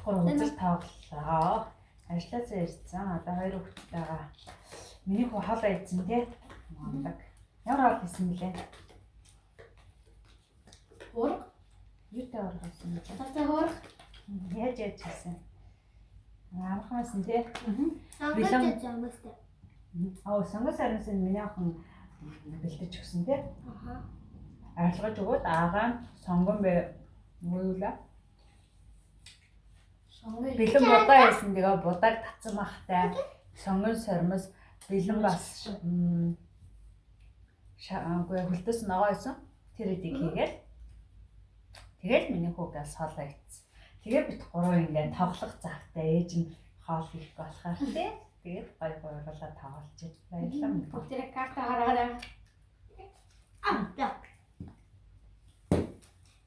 Гурав үзэр тоглолоо. Ажлаасаа ирсэн. Одоо хоёр хүүхэдтэйгээ. Миний хүү хоолоо идсэн тий. Мундаг. Ямар хоол хийсэн бэлээ? Хург. Юутай ураг хийсэн бэлээ? Цацаа хург. Яаж яаж хийсэн? Амархан байсан тий. Сонгож сонгостой. Аа, сонгос аримсын миний охин бэлдэж өгсөн тий. Аха. Арилгаж өгөөд аагаа сонгон бэ муула. Сонгоё. Бэлэн будаа байсан. Тэгээ будааг татсан бахтай. Сонгон сормос бэлэн бас шаагүй хөлдөөс ногоо байсан. Тэр эдийг хийгээл. Тэгэл миний хүүгээс хоолоо идсэн. Тэгээ бит гурав ингээд тоглох завтай ээж нь хоол хийх болохоор тий. Тэгээд гой гуйруулаа тоглож баярлалаа. Бүгдээрээ карта хараарай. Аа. За.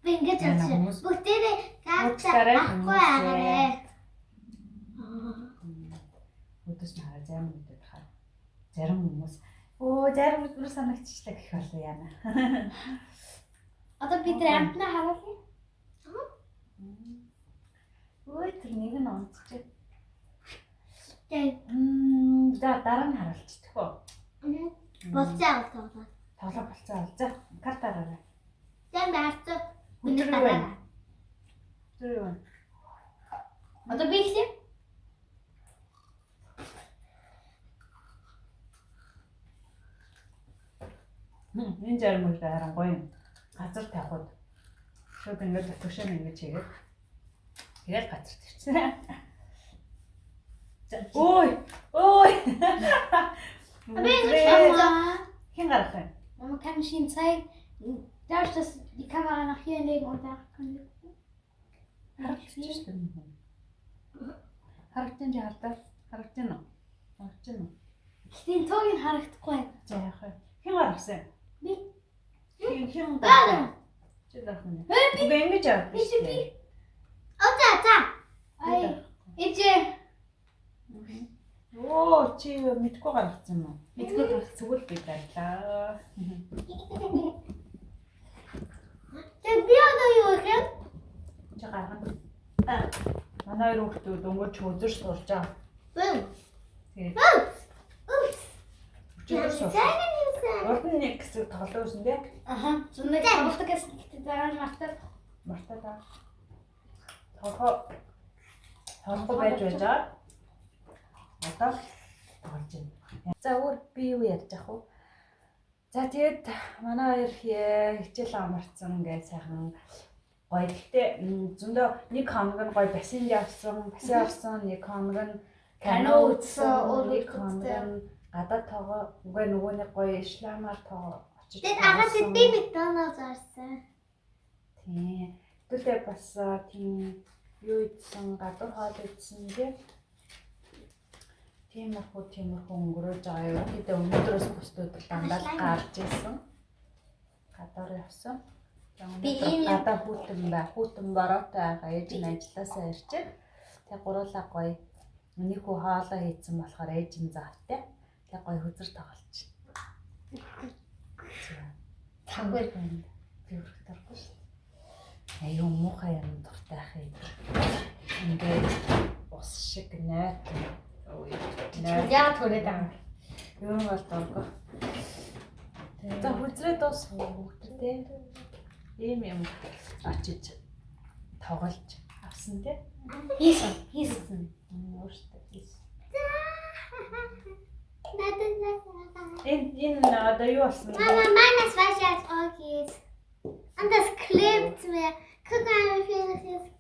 Би ингэж Яна бодсон. хүмүүс- Бүгдээрээ карта Уучлаарай авахгүй хүмүүсээ. агаарэ. Өдөөс нь хараа зарим мэдээд хаа. Зарим хүмүүс өө зарим бүр санагчлаа гэх болов яана. Одоо бид нар амтнаа харуулъя. Өө тэр нэг нь онцчих. Тэгээд За дараа нь харуулчих үү. болцоо тоглоо. Тоглоо болцоо. За карт хараарай. За марцаа. Миний Өдөр юу дараа. байна? Өдөр юу байна? Одоо би ихлэ. Энэ зарим үед харин гоё юм. Газар тавихад шууд ингээд төвшөө ингэж хийгээд тэгэл газар тавьчихсан. За ой ой. Би ингэж бодсон. Хэн гарах юм? Mama, kann ich Ihnen zeigen? Darf ich das, die Kamera nach hier legen und da können wir gucken? Харагдчих шүү дээ. Харагдчих чи хардаа. Харагдчих нь уу? Харагдчих нь уу? Гэтэ энэ тоогийн харагдахгүй байна. За яах вэ? Хэн гаргасан? Би. Хэн хэн гаргасан? Чи гарах нь. Үгүй ингэж яваад Би чи би. Оо за за. Ай, ээжээ. Оо чи мэдгүй гаргацсан юм уу? Мэдгүй гаргацсан. Тэгвэл би гарлаа. Тэгээд би одоо юу гэх юм? Чи гаргана. Манай хоёр хүүхдүүд дөнгөж хөзөр сурж байгаа. Бүү. Тэгээд Үу. өчигдөр сурсан. Сайн юмсан. Урд нь нэг хэсэг тоглосон байсан тий. Аха. Зүнэг тоглолт гэсэн гэтэ дараа нь мартаад. Мартаа та. Тоглоо тоглохгүй байж байж байгаа. Одоо л тоглож байна. За өөр би юу ярьж ах вэ? За тэгээд манай хоёр хичээл амарцсан ингээд сайхан гоё. Гэхдээ зөндөө нэг хоног нь гоё бассейнд явсан, бассейн орсон, нэг хоног нь Кино үзсэн, өөр нэг хүүхдүүдтэй. хоног нь гадаад тоогоо, үгүй нөгөө нэг гоё исламаар тоогоо очиж Тэгээд агаад тоглосон. би McDonald's орсон. Тийм. Хэдүүлээ бас тийм юу идсэн, гадуур хоол идсэн тий. Тиймэрхүү тиймэрхүү өнгөрөөж байгаа. Ерөнхийдөө өнөөдрөөс бус өдөр дандаа л гарч исэн. Гадуур явсан. Би ийм юм- Гадаа хүүтэн бай, хүүтэн бороотой байгаа. Ээж нь ажилласаа ирчээ. Тэг гуруулаа гоё. Миний хүү хоолоо хийцэн болохоор ээж нь завтай. Тэг гоё хөзөр тоглож. Тагвар. Би өрөх дургүй шүү дээ. Аюу муухай юм дуртай ах юм. Ингээд ус шиг найт. Ой. Найт. Яагаад төрөөд байгаа юм? Юу бол дургүй. За хүзрээ дуус хүүхдтэй. Ийм юм очиж тоглож авсан тий. Хийсэн. Хийсэн. Өөртөө хийсэн. Надад надад. Энэ энэ одоо юу болсон бэ? Mama, meines weiß ich als Orchid. Und das klebt mir. Guck mal, wie viel das ist.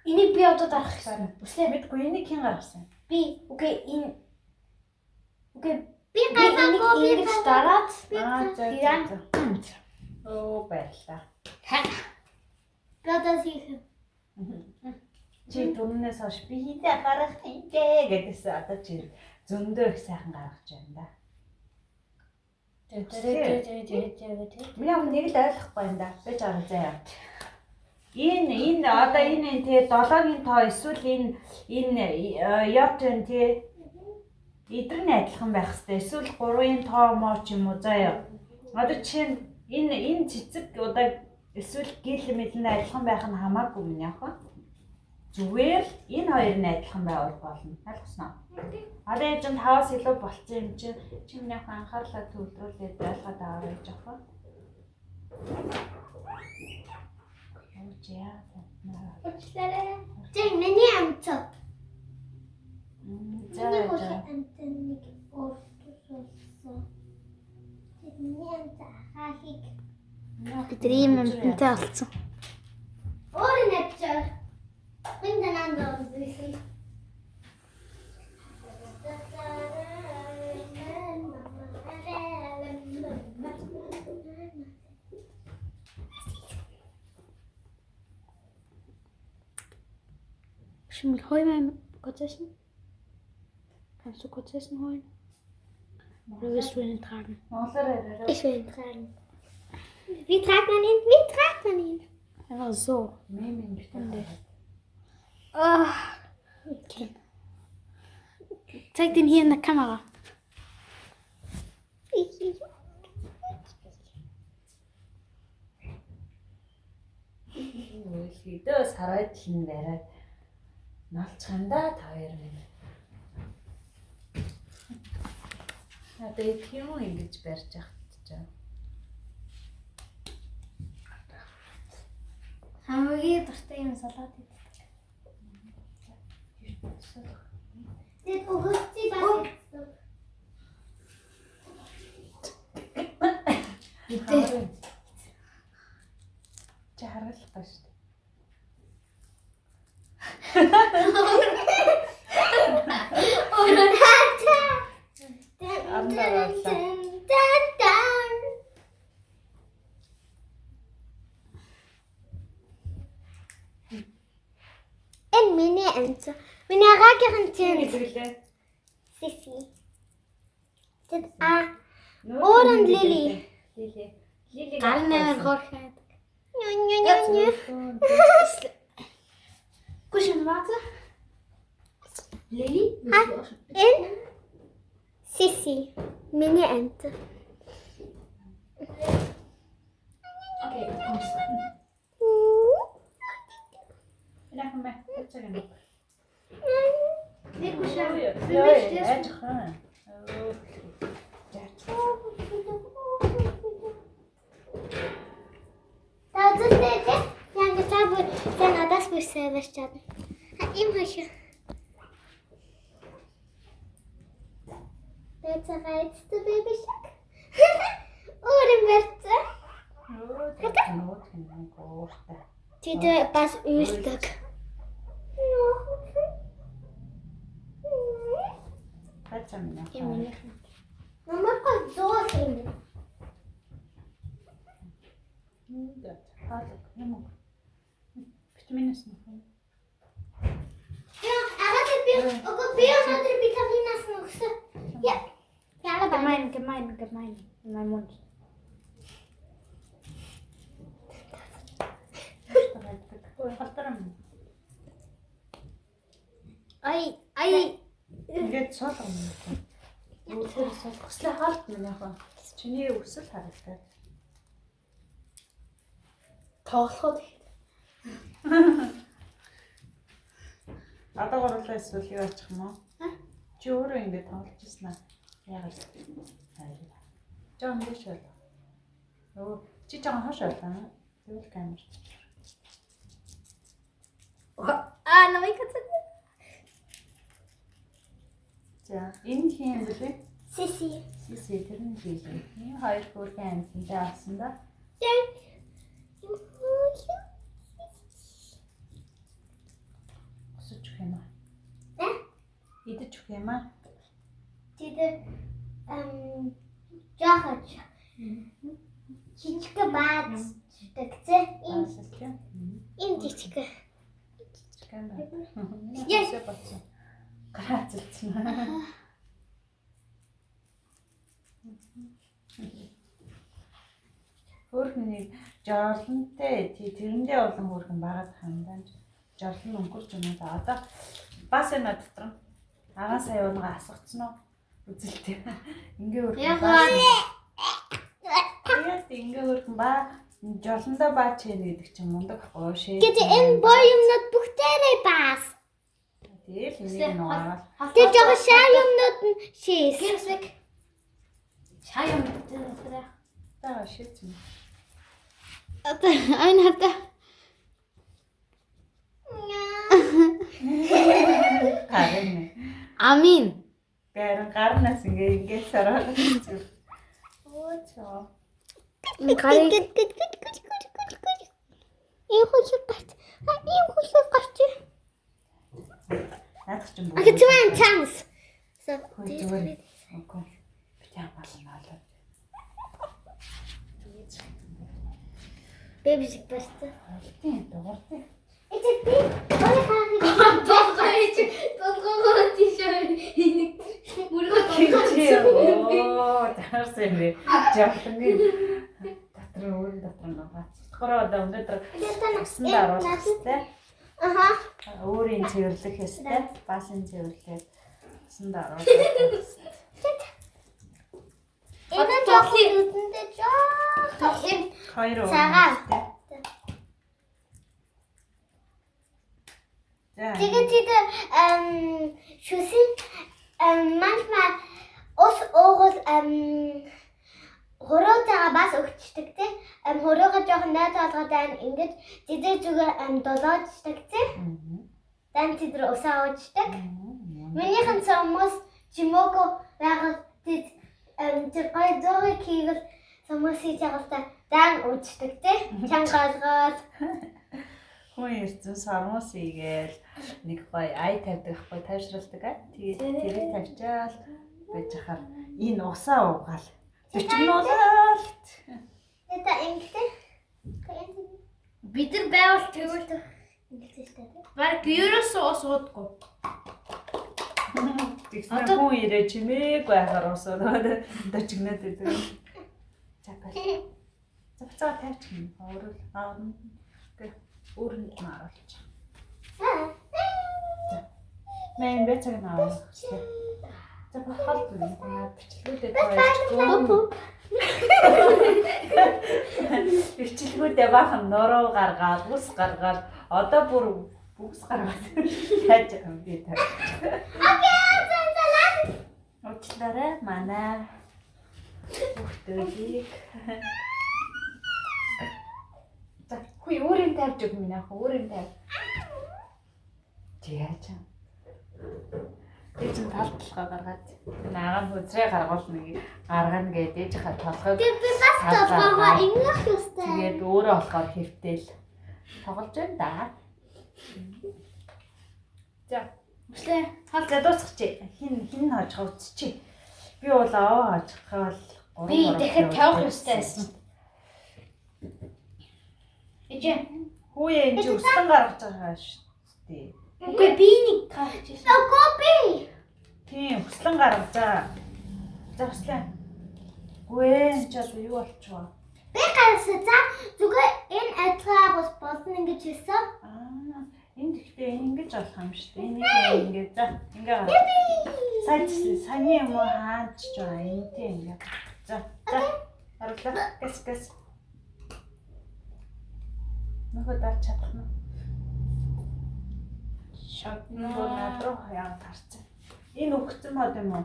Энийг би одоо дарах гэсэн. Үслээ. Мэдгүй энийг хэн гаргасан? Би окей энэ окей Би би гаргаагүй, энийг би ингэж дараад Аа за Иран. за. Оо баярлалаа. Би одоо хийх. Чи түрнээс хойш би хинтээ гаргах юм бэ гэдээсэн. Одоо чи зөндөө их сайхан гаргаж байна да. Миний хүн нэг л ойлгохгүй юм да. Би жаа заяа. Энэ энэ одоо энэ энэ тий долоогийн тоо эсвэл энэ энэ ятын тий эдгээр нь адилхан байх хэвээр. Эсвэл гурвын тоо моо ч юм уу заяа. Одоо чинь энэ энэ цэцэг одоо эсвэл гил мэл нь адилхан байх нь хамаагүй миний ах. Зүгээр л энэ хоёр нь адилхан байвал болно. Ойлгосноо? Одоо яж нь 5-аас илүү болцсон юм чинь чи миний ах анхаарлаа төвлөрүүлээд ойлгоод аваарай жоохон. Юу ч яа. Уучлаарай. Тэр миний амт. За Миний за. амт нэг өөрчлөсөн. Тэр миний амт ахаахыг Бид нар ийм амтантай болсон. өөр нэвчээр. Энэ дананд үзсэн. Schon mit Heu kurz essen? Kannst du kurz essen holen? Oder willst du ihn tragen? Монголоор яриарай. Ich will ihn tragen. Wie tragt man ihn? Wie tragt man ihn? Einfach so. Мем юм битээ. Ah. Okay. Zeig den hier in der Kamera. Ich, Үйлхийдөө сарайд л нь бариад налчих юм да та хоёр минь. Одоо идэх юм уу ингэж барьж яхад ч. Хамгийн дуртай юм салат идэх. Тэр өгөөций бас. Идэ. Чи харуулах гаш шүү дээ. Энэ миний амт. Миний агаагийн чинь Хэдгэлээ. Сиси. Тэд а Өөр нь Лили. Лили. Лили. Гар нээр хөрхөд. Ню ню ню ню. Kuscheln, warte. Lilly? Ha. Энэ Сиси. Миний амт. Окей. Энэ хэмэ. Цэг юм. Nee, kuscheln. Яа, яаж хаа. Та үзэлтэй тий? Яг та бүр та надаас бүр сайварч чадна. А им хаш. That's a baby shark. Өөрөн барьцаа. Өө, нүүд гууртай. Тэд бас уйлдаг. Хачаа минь. Тийм минийх. Намайг зоос юм. Хаалга юм уу? Витаминээс нөх. Яа, агаад би үгүй би өнөөдөр витаминаас нөгсөн. Яа. Яа ба. Gemein, gemein, gemein. In meinem Mund. Ой, халтараа минь. Ай, ай. Ингээд суулга минь. Үүсэр суулгах. Өслөө хаалт минь яах вэ? Чиний өсөл харагдаад. Тоглоход. Одоо гурлаа эсвэл юу ачих юм уу? Чи өөрөө ингээд тоглож ирсэн аа. Яагаад? Жон дэш бол. Өө, чи жоохон хоош болоо. Тэгвэл камер. Ah, намайг хацаад. За, энэ хин юм бэлээ? Сиси. Сиси тэр нь хийлээ. Энэ хоёр хөөрхөн амьтантай авсан да. Өсөж өгөх юм аа. Э? Идэж өгөх юм аа. Тэд жохож жижиг бааз дэгцээ энэ энэ жижиг. Камер. Yes. Яа. Гараа цэлцэн. Хөөрхөн нэг жорлонтой тий тэрэндээ болон хөөрхөн багаад хандаа. Жорлон өнгөрч юм да. Одоо бас энэ дотор агаа сая унгаа асгацсан уу? Үзэлтэй. Ингээ хөөрхөн. Тэгээд ингээ хөөрхөн ба жолондоо баач хийнэ гэдэг чинь мундаг ахгүй шээ. Гэт энэ бор юмнууд бүгдээрээ баа. Тэгээл энийг нугаагаад. Тэр жоохон шар юмнууд нь шээс. Гэрсэг. Чай юм дээр. За шийдсэн. Одоо айн хата. Гарын. Амин. Гарын гарнаас ингээ ингээ сараад. Өөцөө. Гарыг Энэ хөлөг гарч. Энэ хөлөг гарч. Наадах чинь бүр. Okay, two and chance. So Зүгээр. Үгүй. Би хамаална болоо. Baby шиг барьсан. Тийм дууртай. Эцэг би хоёр хааны Толгой чи толгоогоо тийшээ энийг мөргөө толгой. Оо, таарсан юм бэ. Жавхлангийн дотор нь өөрийн дотор нь бац. Болохоор одоо өнөөдөр усанд оруулах хэрэгтэй. Аха. Өөрийн цэвэрлэх ёстой. Баасын цэвэрлээд усанд оруулах ёстой. Энэ жоохон нүдэндээ жоохон юм Хоёр өөр. Цагаан. За. Тэгээд тэд шүсийн манчма ус уугуул хуруутайгаа бас өгчдөг те. Хуруугаа жоохон найз олгоод айн ингэж зэдэр зүгээр долоочдаг те. Дан тэд нар усаа уучдаг. Минийхэн сомос жимөөгөө байгаад тэд тэр гой зөөгөө хийвэл сомос хийж байгаадаа дан уучдаг те. Чанга олгоод Хүн ирсэн сормуус игээл нэг гоё ай тавьдаг хгүй тайвшруулдаг ай. Тэгээд тэрийг тавьчаал байж хахаар энэ усаа уугаал. Өчгнүүлээл. Это ингэтэй. Бид нар байвал тэгвэл Ингэтэй шүү дээ. баг ерөөсөө ус уудаггүй. Тэгсэн хүн ирээ чимээгүй байхаар усаа дочгноод идэг. За бал. За буцаа тавьчих. Өөрөө аа өөр нь оруулчих. Мэн бэ цаг наа. За бахал наа бичлэгүүдээ тоёрчгүй. Бичлэгүүдээ бахан нуруу гаргаад, ус гаргаад одоо бүр бүс гаргаад яаж юм би та. Окей, занзалаа. Уучлаарай манай хүүхдүүдийг. За хүй өөрийн тавьж өг минь ах өөрийн тавь. Чи яаж юм? Тэр чинь тал толгой гаргаад наага нь хүзрээ гаргуулна гаргана гэдэг ээжийнхаа толгойг Би бас толгоогоо ингэх ёстой. тэгээд өөрөө болохоор хэвтэл тоглож байна да. За Үслээ. хал за дуусгачих. Хин хин хожих үсчих. Би бол аваа хожих бол Би дахиад тавих ёстой байсан. Ээжээ. Хүүе энэ чи өстөн гаргаж байгаа шүү дээ. Үгүй би нэг гарч ирсэн. Үгүй би. Тийм, хүслэн гаргаж байгаа. За хүслэн. Үгүй ээ, энэ чи одоо юу болчихвоо? Би гарсан. За зүгээр энэ адилхан бас болно ингэж хэлсэн. Аа, энэ гэхдээ ингэж болох юм шүү дээ. Энийг ингэ за ингээ гаргаж. Сайн саяны юм уу хаанч ч байгаа энэтэй ингээ. За, за. Оруулаа. Гэс гэс. Нөхөө дарч чадах нь. Шатна. Нөө над руу яагаад тарцсан. Энэ өгцөн мод юм уу?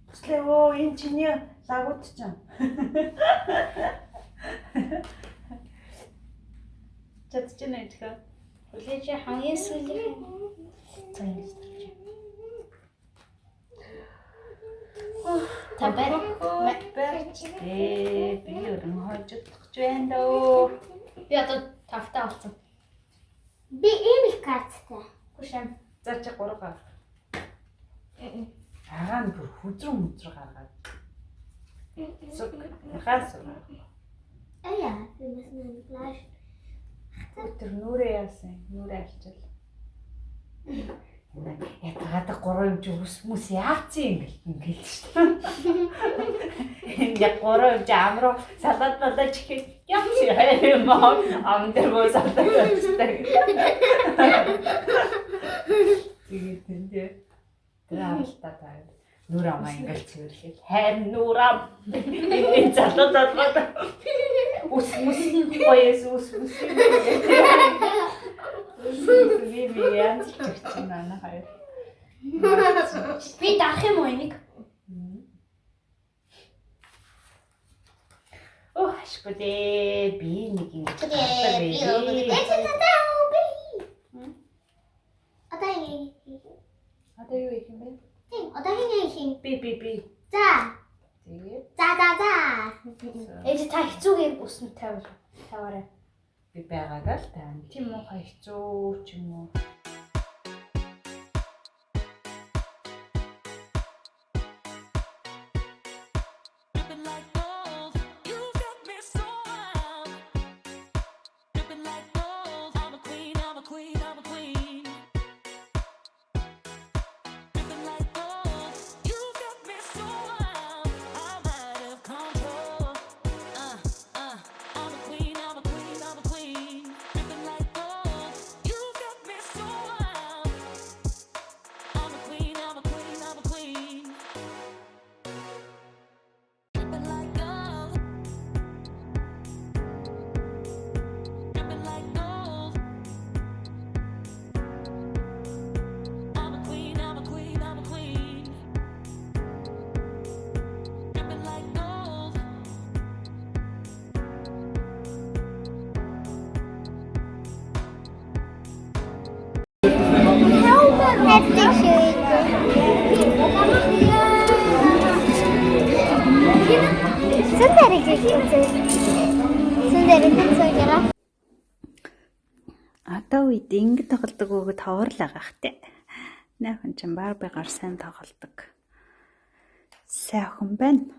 Хүслээ өө энэ чиний лагууд чинь. Чадчихна идэхэ. Хүлээж хамгийн сүүлийн. За ингэж тарч. Та бай. Барьж. Ээ би өрн хожигдох гэж байна дөө. Би одоо тавтай болсон. Би ийм их карттай. Хүшээ. За чи гурав гар. Агаа нь бүр хүзрэн мүзрэн гаргаад. Суг. Яхаас. Аяа, би бас нэг флаш. Тэр нүрээ яасан? Нүрээ алчил. Ятгаад гурав юм чи ус мүс яацсан юм бэл ингээл шүү дээ. Ингээ гурав юм чи амруу салаад малаж ихэд ямс юм аа ам дээр боо салаад болчихдаг. Тэгээд тэнтэй. Тэр амлалтаа таа. Нүр амаа ингээл цэвэрлээл. Харин нүр ам энэ залуу залгаад ус мүс гоёс ус мүс. Би би Янз л чигч манай хоёр. Би дарах юм уу энийг? Оо хашгүй дээ. Би нэг ингэж гардаг байлээ. Одоо ингэ. Одоо юу хийх юм бэ? Тийм, одоо ингэ хийх. Би. За. Тэгээд За за за. Ээж та хэцүүгээ үсэнд тавь. Таваарай. би байгаагаа л тавина. Тийм муухай хэцүү ч юм уу. Dripping like gold, you got me so wild. Dripping like gold, I'm a queen, I'm a queen, I'm a queen. Dripping like gold, you got me so wild. I'm out of control. I'm a queen, I'm a queen, I'm a queen. Dripping like gold, you got me so wild. I'm a queen, I'm a queen, I'm a queen. Dripping like gold. Dripping like gold. I'm a queen, I'm a queen, I'm a queen. Dripping like gold. Хайрцаг шиг. Сэн дэрэг үзээ. Сэн дэрэг үзээ яа. Одоо үед ингэ тоглодог өгöd ховор л байгаа хэ. Найхан чинь Барбигаар сайн тоглодог. Сайхан байна.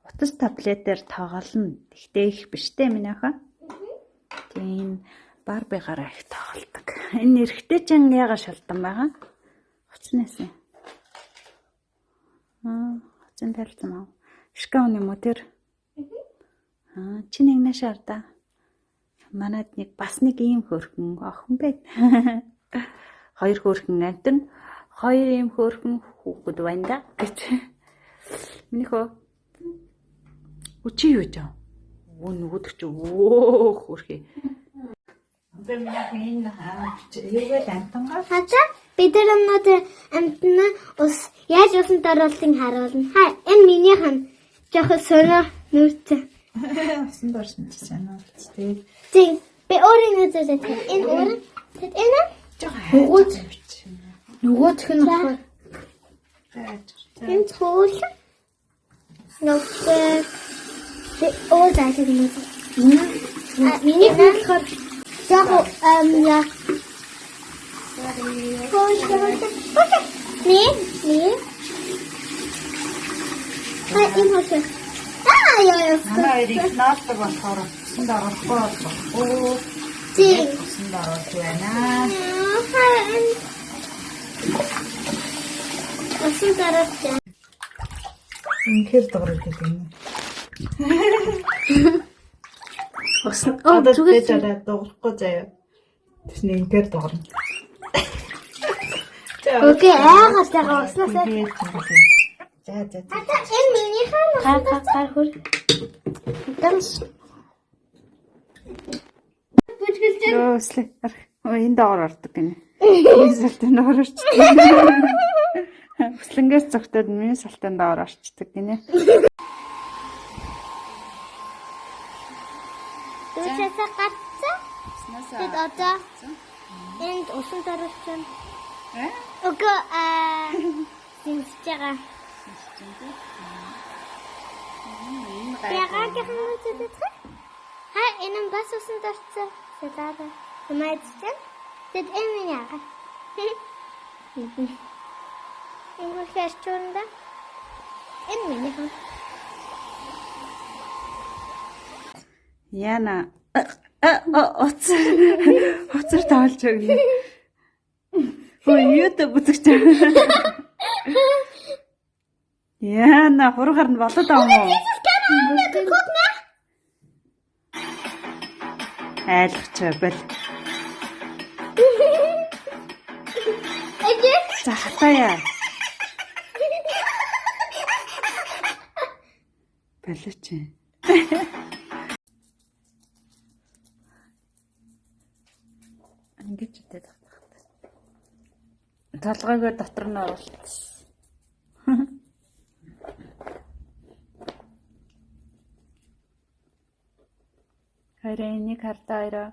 Утас таблетээр тоглоно. Тэгтээ их биш те миний охин. Тийм Барбигаар их тоглодог. Энэ эрэгтэй чинь яга шалтан байгаа? Хуцнаас юм. Аа, хуцын тайлцсан аа. Шкаун юм уу тэр? Аа, чи нэг наашаа ардаа. Манад нэг бас нэг ийм хөөрхөн охин байна. Хоёр хөөрхөн амтэн, хоёр ийм хөөрхөн хүүхэд байна да гэж. Миний хөө. Үчи юу гэж. Өө нөгөөдөг чи өө хөөрхий. Одоо миний охин энэ юугаар амтангаа Хачаа бид нар өнөөдөр амтна ус яаж усанд оруулахыг харуулна. Ха энэ минийх нь жоохон сонио нүрцэн. усанд орсон чи санаа тий. Тийм. Би өөрийн үзүүлээ. Энэ өөр. Тэт энэ Жоохон Нөгөөд нөгөөх нь болохоор энэ цуул. Нүрцэн. Би өөр зайлшгүй юм. миний нь болохоор Жоохон я. Хөөш хөөш. Ми ми. Ха энэ хөөш. Аа яа яа. Манай хоёрыг наалдаг болохоор усанд оруулахгүй болохгүй. Тийм. Усанд оруулж байна. Усан дараач. Үнэхээр дуурайд гэдэг юм. усан. Оо Одоо зүгээр зүгээр дараа дуурахгүй заяа. Тэсний үнэхээр дуурна. Окей, айгаад байгаа уснаас. За за за. Ата энэ минийхэн гар гар гар хөр. Данс. бүжгэлж Өөслөө. Өө энэ доогоор ордог гинэ. Энэ салтан доогоор орчдөг. Өслөнгөөс цогтоод миний салтан доогоор орчдөг гинэ. дүүчээсээ гарцсан. Тэд одоо энд усан дараач. Окей, аа зинсэж байгаа. Ягагийн үзүүлэх. Ха энэ нь бас усан дарцсан. Салаада. Томатчсан. Тэд энэ миний агаа. Энэ хэрчүүндэ. Энэ миний хан. Яна уцар уцар тавлж өгнө. Хөө YouTube үзэж байгаа. Яна хуруугаар нь болоод байгаа юм уу? Айлгач бол. Эжээ. За хатаая. Болооч. Ингэж идээд байгаа. Толгойгоо дотор нь оруулсан. Хоёроо энийг хардаа хоёроо.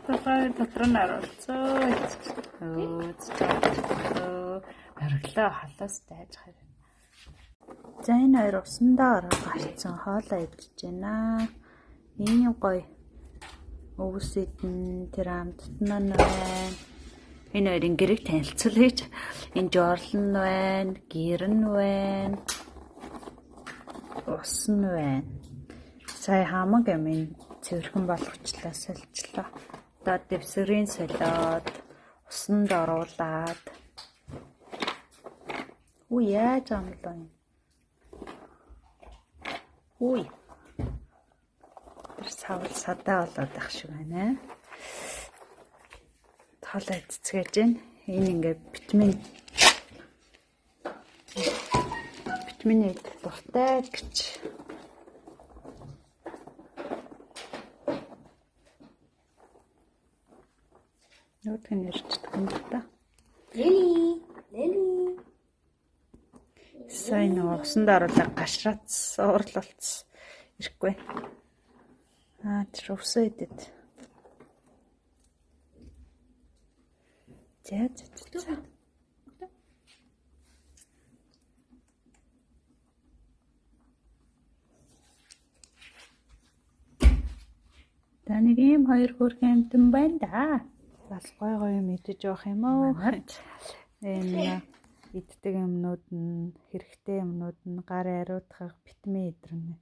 Толгой дотор нь оруулсан. Өө оргилоо халаас дайж харин. За энэ хоёр усандаа ороо гарцсан хоолоо идэж байна. Ийм гоё өвс идэн тэр амтд нь байна. Энэ хоёрын гэрэг танилцуулъя. Энэ жорлон нь байна, гэр нь байна. Ус нь байна. Сая хамаг юм энэ цэвэрхэн болгочлаа, сольчлоо. Одоо дэвсгэрийн солиод усанд оруулаад. Үу яаж амлаа юм? Үу. Тэр савл садаа болоод ах шиг байна. Тоолоо цэцгээж байна. Энэ ингээд витамин идэх дуртай гэж. Нүдг нь ирчдэг юм л та. Лили. Лили. Сайн нөгөө усанд оруулаад гашрац уурлалц ирэхгүй. Аа тэр өсөө идэд. За за за. За нэг ийм хоёр хөөрхөн амтан байна да. Бас гой гой юм идэж явах юм уу? Энэ иддэг юмнууд нь хэрэгтэй юмнууд нь гар ариутгах витамин эдэрнэ.